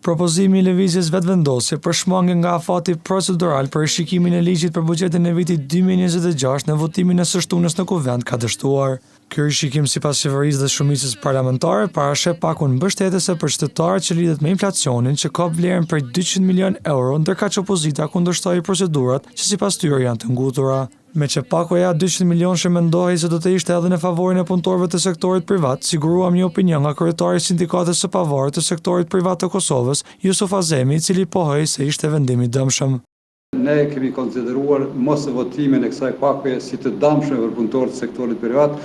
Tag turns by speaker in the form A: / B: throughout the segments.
A: Propozimi i Lëvizjes Vetëvendosje për shmangien nga afati procedural për rishikimin e ligjit për buxhetin e vitit 2026 në votimin e së shtunës në Kuvend ka dështuar. Ky rishikim sipas qeverisë dhe shumicës parlamentare parasheh pakon mbështetëse për qytetarët që lidhet me inflacionin që kap vlerën prej 200 milion euro, ndërkaq opozita kundërshtoi procedurat që sipas tyre janë të ngutura. Meqë pakoja 200 milionëshe mendohej se do të ishte edhe në favorin e punëtorëve të sektorit privat, siguruam një opinion nga kryetari i Sindikatës së Pavarur të Sektorit Privat të Kosovës, Jusuf Azemi, i cili pohoi se ishte vendim i dëmshëm.
B: Ne kemi konsideruar mos votimin e kësaj pakoje si të dëmshme për punëtorët e sektorit privat,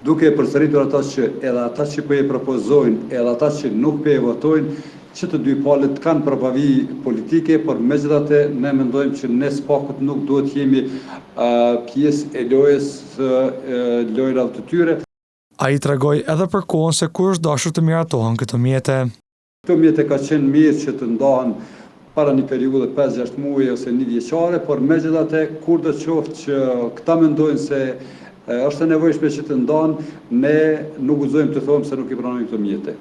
B: duke e përsëritur ata që edhe ata që po e propozojnë, edhe ata që nuk po e votojnë, që të dy palët kanë prapavijë politike, por megjithatë ne mendojmë që ne së pakut nuk duhet jemi pjesë e lojës së lojrave të tyre.
A: Ai tregoi edhe për kohën se kur është dashur të miratohen këto mjete.
B: Këto mjete ka qenë mirë që të ndahen para një periudhe 5-6 muaj ose një vjeçare, por megjithatë kur do qoftë që këta mendojnë se është e nevojshme që të ndahen, ne nuk guxojmë të thomë se nuk i pranojmë këto mjete.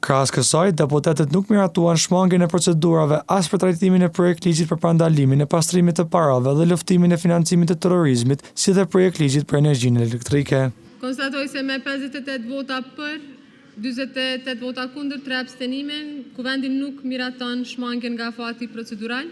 A: Krahas kësaj, deputetët nuk miratuan shmangien e procedurave as për trajtimin e projektligjit për parandalimin e pastrimit të parave dhe luftimin e financimit të terrorizmit, si dhe projektligjit për energjinë elektrike.
C: Konstatoj se me 58 vota për, 48 vota kundër, 3 abstenime, Kuvendi nuk miraton shmangien nga afati procedural.